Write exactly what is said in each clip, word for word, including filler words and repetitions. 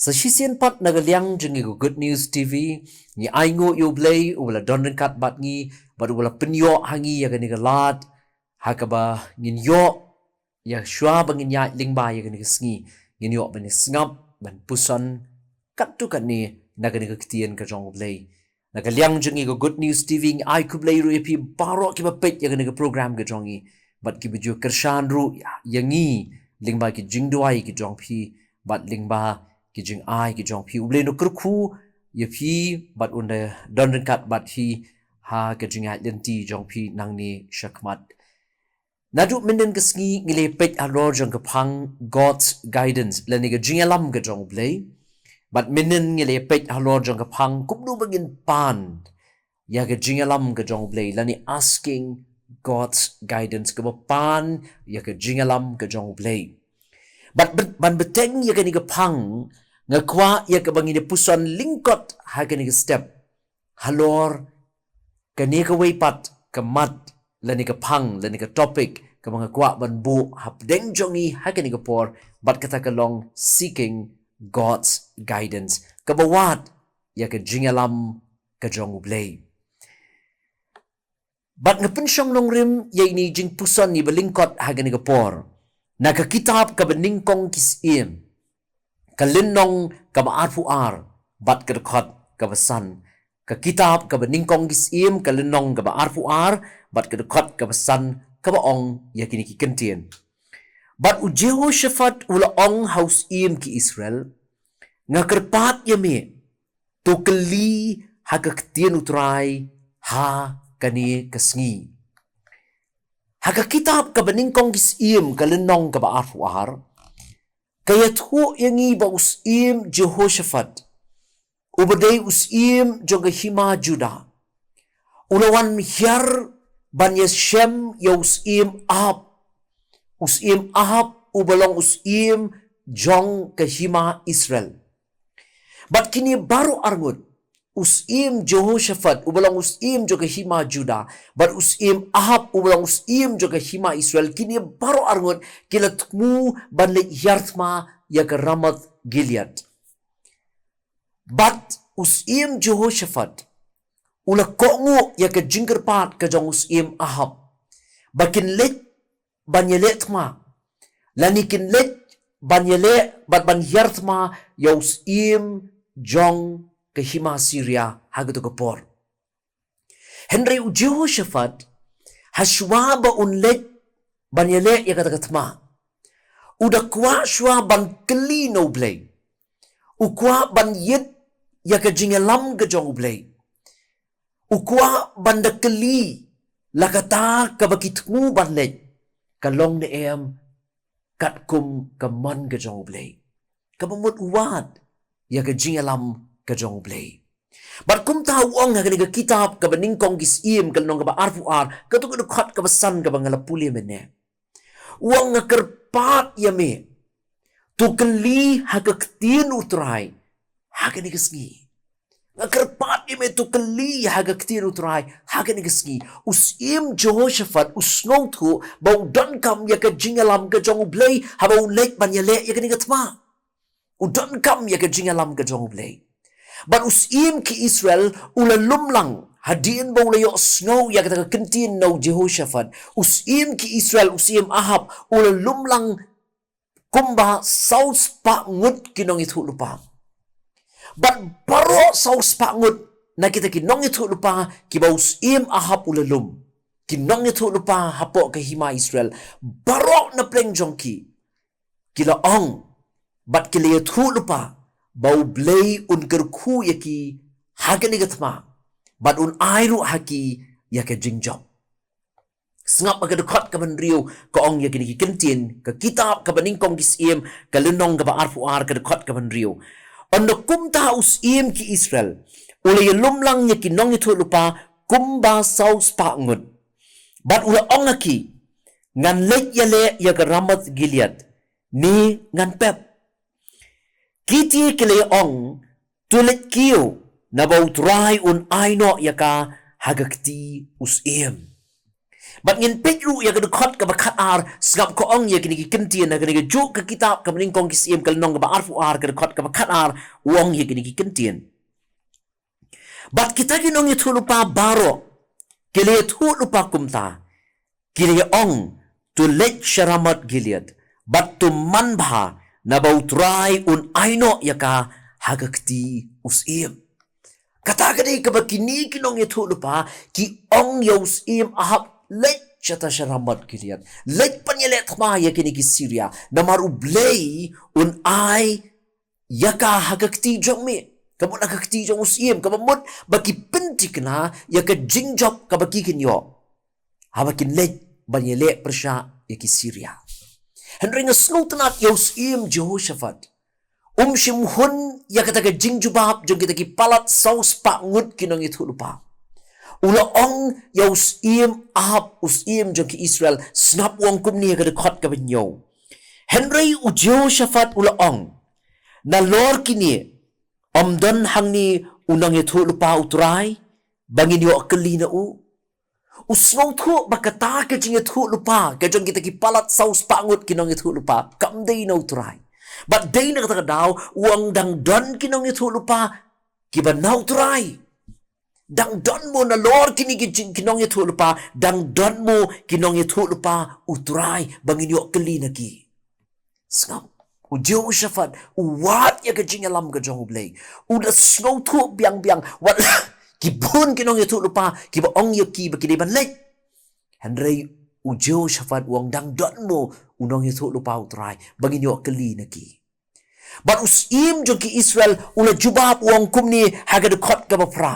Sa shisien pat na ka liang jong ngi ka Good News T V, ngi ainguh ïa U Blei, uba la don ryngkat bad ngi, bad uba la pynïoh ha ngi ïa kane ka lad, ha kaba ngin ïoh, ïa shuwa ba ngin ïaid lyngba ïa kane ka sngi, ngin ïoh ban ïa sngap, ban puson, katto katne na kane ka ktien ka jong U Blei. Na ka liang jong ngi ka Good News T V ngi ai khublei ruh ïa phi baroh kiba peit ïa kane ka program ka jong ngi. Bad kiba ju kyrshan ruh ïa, ïa ngi lyngba ki jingduwai ki jong phi. Bad lyngba ki jingai ki jong phi. U Blei un kyrkhu ïa phi bad un da don ryngkat bad phi ha ka jingïaid lynti jong phi nangne shakhmat. Naduh mynhynnin ka sngi ngi la peit halor jong ka phang God's guidance, lane ka jingïalam ka jong U Blei. Bad mynhynnin ngi la peit halor jong ka phang kumno ba ngin pan ïa ka jingïalam ka jong U Blei, lane asking God's guidance, kaba pan ïa ka jingïalam ka jong U Blei. Bad ban bteng ïa kane ka phang, nga kwah ïa kaba ngin ïa puson lyngkot ha kane ka step halor kane kawei pat ka mat, lane ka phang, lane ka topic kaba nga kwah ban buh hapdeng jong ngi ha kane ka por, bad kata ka long seeking God's guidance, kaba wad ïa ka jingïalam ka jong U Blei. Bad nga pynshong nongrim ïa ine i jingpuson iba lyngkot ha kane ka por na ka kitab Kaba Nyngkong ki Syiem, ka lynnong kaba arphew ar, bad ka dkhot kaba san. Ka kitab Kaba Nyngkong ki Syiem, ka lynnong kaba arphew ar, bad ka dkhot kaba san, kaba ong ïa kine ki kyntien. Bad u Jehoshaphat u la ong ha u syiem ki Israel, nga kyrpad ïa me, to kylli ha ka ktien U Trai ha kane ka sngi. Ha ka kitab Kaba Nyngkong ki Syiem, ka lynnong kaba arphew ar, ka ïathuh ïa ngi ba u syiem Jehoshaphat, uba dei u syiem jong ka hima Judah, u la wan hiar ban ïashem ïa u syiem Ahab. U syiem Ahab uba long u syiem jong ka hima Israel. Bad kine baroh arngut, u syiem Jehoshaphat uba long u syiem jong ka hima Judah, bad u syiem Ahab uba long u syiem jong ka hima Israel, kine baroh arngut ki la thmu ban leit hiar thma ïa ka Ramoth Gilead. Bad u syiem Jehoshaphat u la kohnguh ïa ka jingkyrpad ka jong u syiem Ahab, ba kin leit ban ïaleh thma, lane kin leit ban ïaleh bad ban hiar thma ïa u syiem jong ka hima Syria ha kato ka por. Hynrei u Jehoshaphat, ha shuwa ba un leit ban ïaleh ïa kata ka thma, u da kwah shuwa ban kylli na U Blei. U kwah ban ïeit ïa ka jingïalam ka jong U Blei. U kwah ban da kylli la kata kaba ki thmu ban leit ka long ne em katkum ka mon ka jong U Blei, kaba mut u wad ïa ka jingïalam ka jong U Blei. Bad kumta u ong ha kane ka kitab Kaba Nyngkong ki Syiem, ka lynnong kaba arphew ar, kato ka dkhot kaba san kaba nga la pule mynne. U ong, nga kyrpad ïa me, to kylli ha ka ktien U Trai ha kane ka sngi. Nga kyrpad ïa me, to kylli ha ka ktien U Trai ha kane ka sngi. U syiem Jehoshaphat u sngewthuh ba u donkam ïa ka jingïalam ka jong U Blei haba u leit ban ïaleh ïa kane ka thma. U donkam ïa ka jingïalam ka jong U Blei. Bad u syiem ki Israel u la lum lang hadien ba u la ïohsngew ïa kata ka kyntien na u Jehoshaphat. U syiem ki Israel, u syiem Ahab, u la lum lang kumba saw spah ngut ki nongïathuhlypa. Bad baroh saw spah ngut na kita ki nongïathuhlypa kiba u syiem Ahab u la lum, ki nongïathuhlypa hapoh ka hima Israel, baroh na pdeng jong ki, ki la ong bad ki la ïathuhlypa ba U Blei un kyrkhu ïa ki ha kane ka thma, bad un ai ruh ha ki ïa ka jingjop. Sngap ha ka dkhot kaba hynriew, ka ong ïa kine ki kyntien, ka kitab Kaba Nyngkong ki Syiem, ka lynnong kaba arphew ar, ka dkhot kaba hynriew. Ynda kumta u syiem ki Israel u la ïalum lang ïa ki nongïathuhlypa kumba saw spah ngut, bad u la ong ha ki, ngan leit ïaleh ïa ka Ramoth Gilead ne ngan pep? Kiti ki la ïa ong, to leit kiew, naba U Trai un ai noh ïa ka ha ka kti u syiem. Bad ngin peit ruh ïa ka dkhot kaba khat ar, sngap ka ong ïa kine ki kyntien, ha kane kajuh ka kitab kaba nyngkong ki Syiem ka lynnong kaba arphew ar ka dkhot kaba khat ar, u ong ïa kine ki kyntien. Bad kita ki nongïathuhlypa baroh, ki la ïathuhlypa kumta, ki la ïa ong, to leit sha Ramoth Gilead, bad to man bha, naba U Trai un ai noh ïa ka ha ka kti u syiem. Kata ka dei kaba kine ki nongïathuhlypa ki ong ïa u syiem Ahab, leit shata sha Ramoth Gilead. Leit ban ïaleh thma ïa kine ki Syria. Namar U Blei un ai ïa ka ha ka kti jong me. Ka mut ha ka kti jong u syiem, kaba mut ba ki pynthikna ïa ka jingjop kaba ki kin ïoh haba kin leit ban ïaleh pyrshah ïa ki Syria. Hynrei nga sngewtynnat ïa u syiem Jehoshaphat. Um shym hun ïa kata ka jingjubab jong kita ki palat saw spah ngut ki nongïathuhlypa. U la ong ïa u syiem Ahab, u syiem jong ki Israel, sngap u ong kumne ha ka dkhot kaba hynñiew. Hynrei u Jehoshaphat u la ong, nalor kine, ym don hangne u nongïathuhlypa U Trai, ba ngin ïoh kylli na u. U sngewthuh ba kata ka jingïathuhlypa ka jong kita ki palat saw spah ngut ki nongïathuhlypa kam dei na U Trai. Bad dei na kata ka daw u ong dang don ki nongïathuhlypa kiba na U Trai. Dang don mo nalor kine ki jing, ki nongïathuhlypa, dang don mo ki nongïathuhlypa U Trai ba ngin ïoh kylli na ki. Sngap. U Jehoshaphat u wad ïa ka jingïalam ka jong U Blei. U da sngewthuh biang biang wat la ki bun ki nongïathuhlypa kiba ong ïa ki ba ki dei ban leit. Hynrei u Jehoshaphat u ong dang don mo u nongïathuhlypa U Trai ba ngin ïoh kylli na ki. Bad u syiem jong ki Israel u la jubab u ong kumne ha ka dkhot kaba phra.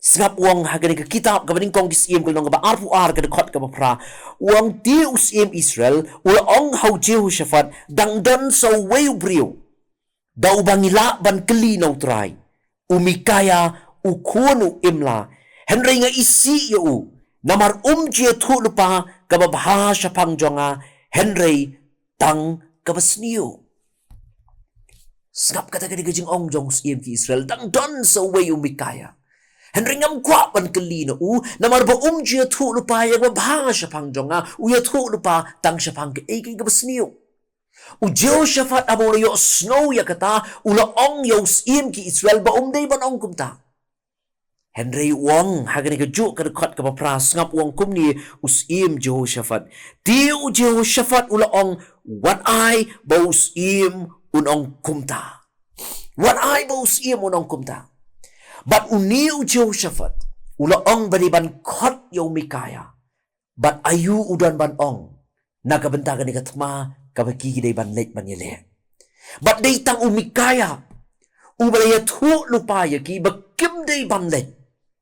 Sngap u ong ha kane ka kitab kaba nyngkong ki Syiem ka lynnong kaba arphew ar ka dkhot kaba phra. U ong te u syiem Israel u la ong ha u Jehoshaphat, dang don sa uwei u briew da uba ngi lah ban kylli na U Trai, u Mikaïa u khun u Imla. Hynrei nga isih ïa u namar um ju ïathuhlypa kaba bha shaphang jong nga, hynrei tang kaba sniew. Sngap kata ka dei ka jingong jong u syiem ki Israel, dang don sa uwei u Mikaïa. Hynrei ngam kwah ban kylli na u namar ba um ju ïathuhlypa ïa kaba bha shaphang jong nga, u ïathuhlypa tang shaphang kaei kaei kaba sniew. U Jehoshaphat haba u la ïohsngew ïa kata u la ong ïa u syiem ki Israel ba um dei ban ong kumta. Hynrei u ong ha kane kajuh ka dkhot kaba phra, sngap u ong kumne u syiem Jehoshaphat. Te u Jehoshaphat u la ong, wat ai ba u syiem un ong kumta. Wat ai ba u syiem un ong kumta. Bad une u Jehoshaphat u la ong ba dei ban khot ïa u Mikaïa. Bad aïu u don ban ong na ka bynta kane ka thma kaba ki ki dei ban leit ban ïaleh? Bad dei tang u Mikaïa uba la ïathuhlypa ïa ki ba kim dei ban leit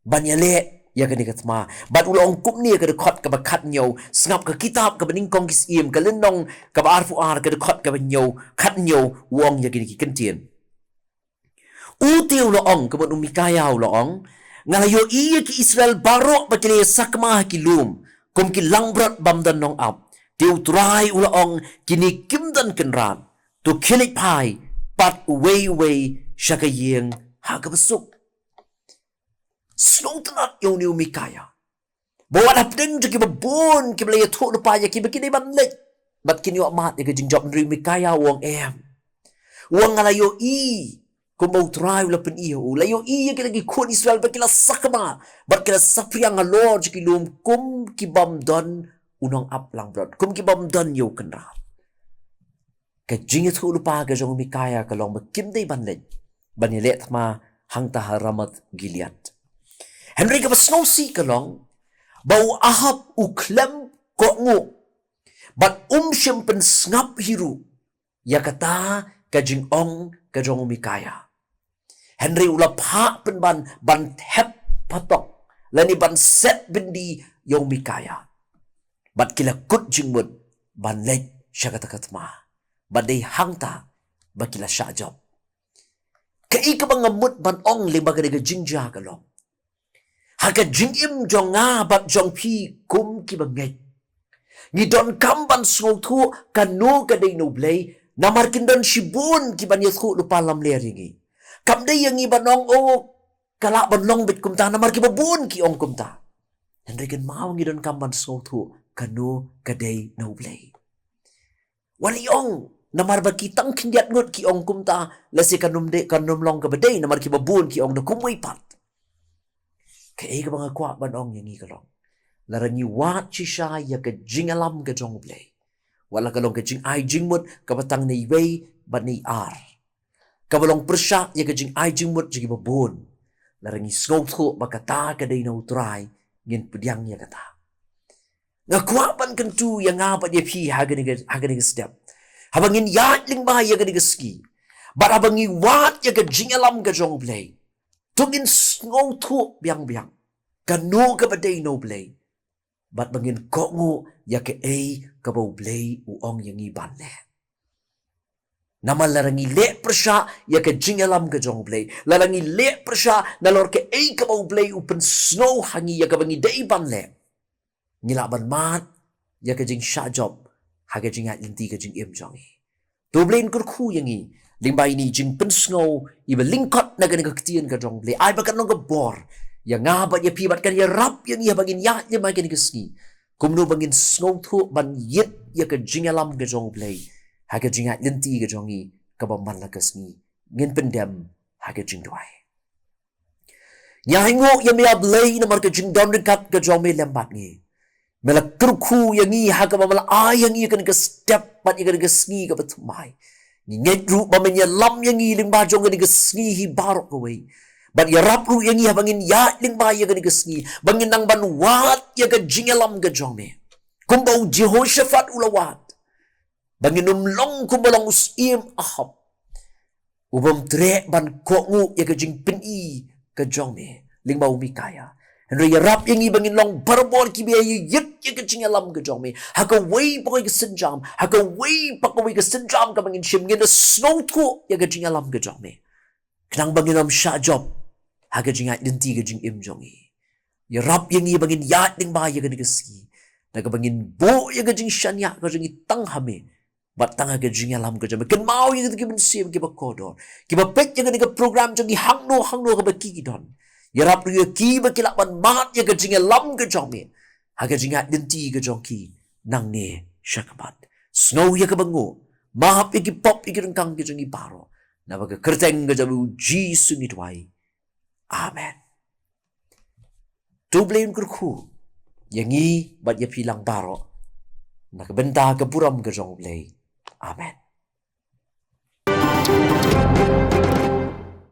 ban ïaleh ïa kane ka thma. Bad u la ong kumne ha ka dkhot kaba khathynñiew, sngap ka kitab kaba nyngkong ki Syiem ka lynnong kaba arphew ar ka dkhot kaba hynñiew, khathynñiew, u ong ïa kine ki kyntien. U te u la ong, ka mut u Mikaïa u la ong, nga la ïohi ïa ki Israel baroh ba ki la ïa sakma ha ki lum kum ki langbrot bym don nongap. Te U Trai u la ong, kine kim don kynrad. To khie leit phai pat uwei uwei sha ka ïing ha kaba suk. Sngewtynnat ïa une u Mikaïa. Ba wat hapdeng jong kiba bun kiba la ïathuhlypa ïa ki ba ki dei ban leit bad kin ïoh mad ïa ka jingjop, hynrei u Mikaïa u ong em. U ong nga la ïohi kumba U Trai u la pyni ha u. La ïohi ïa kita ki khun Israel ba ki la sakma bad ki la saphriang halor jong ki lum kum ki bym don u nongap langbrot, kum ki bym don ïa u kynrad. Ka jingïathuhlypa ka jong u Mikaïa ka long ba kim dei ban leit ban ïaleh thma hangta ha Ramoth Gilead. Hynrei kaba sngewsih ka long ba u Ahab u khlem kohnguh bad um shym pynsngap hi ruh ïa kata ka jingong ka jong u Mikaïa. Hynrei u la phah pynban ban thep phatok lane ban set byndi ïa u Mikaïa. Bad ki la kut jingmut ban leit sha kata ka thma. Bad dei hangta ba ki la shah jop. Kaei kaba nga mut ban ong lyngba kane ka jingjia ka long, ha ka jingim jong nga bad jong phi kum kiba ngeit, ngi donkam ban sngewthuh kano ka dei na U Blei, namar kin don shibun kiban ïathuhlypa lamler ïa ngi. Kam dei ïa ngi ban ong, oh, ka lah ban long beit kumta namar kiba bun ki ong kumta. Hynrei kynmaw ngi donkam ban sngewthuh kano ka dei na U Blei. Wat ïa ong, namar ba ki tang khyndiat ngut ki ong kumta, lehse kan ym dei, kan ym long kaba dei, namar kiba bun ki ong da kumwei pat. Kaei kaba nga kwah ban ong ïa ngi ka long, lada ngi wad shisha ïa ka jingïalam ka jong U Blei, wat la ka long ka jingai jingmut kaba tang na iwei bad na i ar, kaba long pyrshah ïa ka jingai jingmut jong kiba bun, lada ngi sngewthuh ba kata ka dei na U Trai, ngin pdiang ïa kata. Nga kwah ban kyntu ïa nga bad ïa phi ha kane ka, ha kane ka step, haba ngin ïaid lyngba ïa kane ka sngi, bad haba ngi wad ïa ka jingïalam ka jong U Blei, to ngin sngewthuh biang biang kano kaba dei na U Blei, bad ba ngin kohnguh ïa kaei kaba U Blei u ong ïa ngi ban leh. Namar lada ngi leh pyrshah ïa ka jingïalam ka jong U Blei, lada ngi leh pyrshah nalor kaei kaba U Blei u pynsngew ha ngi ïa kaba ngi dei ban leh, ngi lah ban mad ïa ka jingshah jop ha ka jingïaid lynti ka jingim jong ngi. To U Blei un kyrkhu ïa ngi lyngba ine i jingpynsngew iba lyngkot na kane ka ktien ka jong U Blei. Ai ba kan long ka bor ïa nga bad ïa phi bad kan ïarap ïa ngi haba ngin ïaid lyngba kane ka sngi, kumno ba ngin sngewthuh ban ïit ïa ka jingïalam ka jong U Blei ha ka jingïaid lynti ka jong ngi kaba man la ka sngi. Ngin pyndem ha ka jingduwai. Ngi ainguh ïa me, A Blei, namar ka jingdon ryngkat ka jong me lem bad ngi. Me la kyrkhu ïa ngi ha kaba me la ai ïa ngi ïa kane ka step bad ïa kane ka sngi kaba thymmai. Ngi ngeit ruh ba men ïalam ïa ngi lyngba jong kane ka sngi hi baroh kawei, bad ïarap ruh ïa ngi haba ngin ïaid lyngba ïa kane ka sngi ba ngin nang ban wad ïa ka jingïalam ka jong me, kumba u Jehoshaphat u la wad, ba ngin ym long kumba long u syiem Ahab, u bym treh ban kohnguh ïa ka jingpyni ka jong me lyngba u Mikaïa. Hynrei ïarap ïa ngi ba ngin long barabor kiba ïa ïit ïa ka jingïalam ka jong me ha kawei pa kawei ka sienjam, ha kawei pa kawei ka sienjam kaba ngin shim, ngin da sngewthuh ïa ka jingïalam ka jong me, khnang ba ngin ym shah jop ha ka jingïaid lynti ka jingim jong ngi. Ïarap ïa ngi ba ngin ïaid lyngba ïa kane ka sngi da kaba ngin buh ïa ka jingshaniah ka jong ngi tang ha me bad tang ha ka jingïalam ka jong me. Kynmaw ïa kito ki mynsiem kiba kordor kiba peit ïa kane ka program jong ngi hangno hangno kaba ki ki don. Ïarap ruh ïa ki ba ki lah ban mad ïa ka jingïalam ka jong me ha ka jingïaid lynti ka jong ki nangne shakhmat. Sngew ïa kaba nguh, map ïa ki pop ïa ki ryngkang ka jong ngi baroh, naba ka kyrteng ka jong u Jisu ngi duwai. Amen. To U Blei un kyrkhu ïa ngi bad ïa phi lang baroh na ka bynta ka burom ka jong U Blei. Amen.